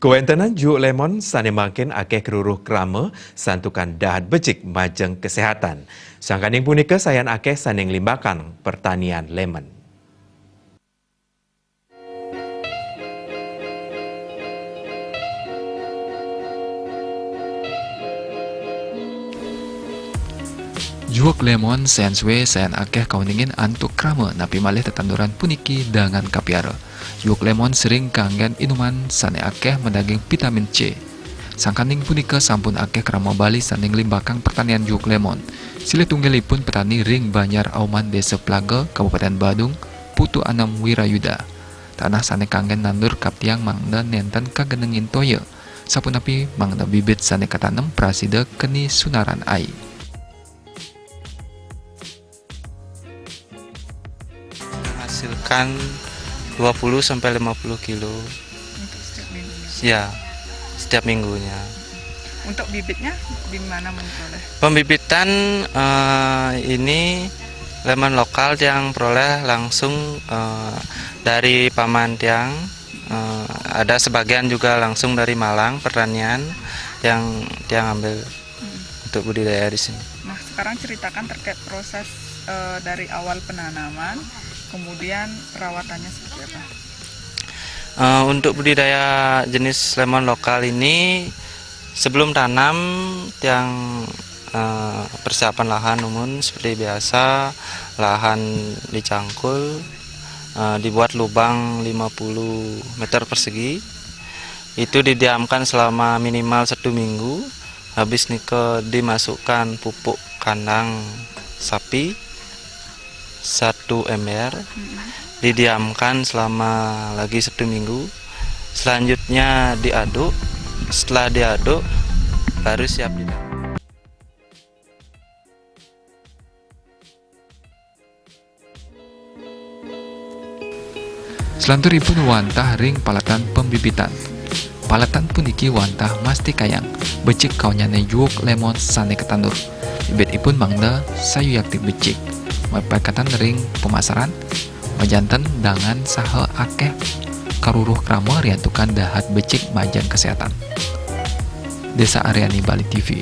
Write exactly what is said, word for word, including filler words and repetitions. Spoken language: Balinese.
Kawéntenan juuk lémon sané mangkin akéh karuruh krama santukan dahat becik majeng kaséhatan. Sangkaning punika sayan akéh sané nglimbakang pertanian lémon. Juuk lémon sayan sué sayan akéh kauningin antuk krama napi malih tetanduran puniki dangan kapiara. Juuk lémon sering kanggén inuman sané akéh madaging vitamin C. Sangkaning punika sampun akéh krama Bali sané nglimbakang pertanian juuk lémon. Silih tunggilipun petani ring Banjar Auman, Désa Plaga, Kabupatén Badung, Putu Anem Wirayuda. Tanah sané kanggén nandur kaptiang mangda nénten kagenengin toya. Sapunapi mangda bibit sané katanem prasida keni sunaran ai. Menghasilkan dua puluh sampai lima puluh kilo. Untuk setiap minggunya? Ya, setiap minggunya. Untuk bibitnya di mana memperoleh? Pembibitan, eh, ini lémon lokal yang peroleh langsung, eh, dari paman tiang. Eh, ada sebagian juga langsung dari Malang, pertanian yang tiang ambil untuk budidaya di sini. Nah, sekarang ceritakan terkait proses, eh, dari awal penanaman, kemudian perawatannya seperti apa? Eh, untuk budidaya jenis lémon lokal ini, sebelum tanam, tiang, eh, persiapan lahan umum seperti biasa, lahan dicangkul, eh, dibuat lubang lima puluh meter persegi. Itu didiamkan selama minimal satu minggu. Habis nika dimasukkan pupuk kandang sapi satu ember, didiamkan selama lagi satu minggu. Selanjutnya diaduk. Setelah diaduk, baru siap ditanam. Selanturipun wantah ring paletan pembibitan. Paletan puniki wantah mastikayang becik kaonyané juuk lémon sané katandur. Bibitipun mangda sayuyakti becik. Mapekatan ring pemasaran, majanten dangan saha akéh karuruh krama riantukan dahat becik majeng kaséhatan. Désa Aryani, Bali T V.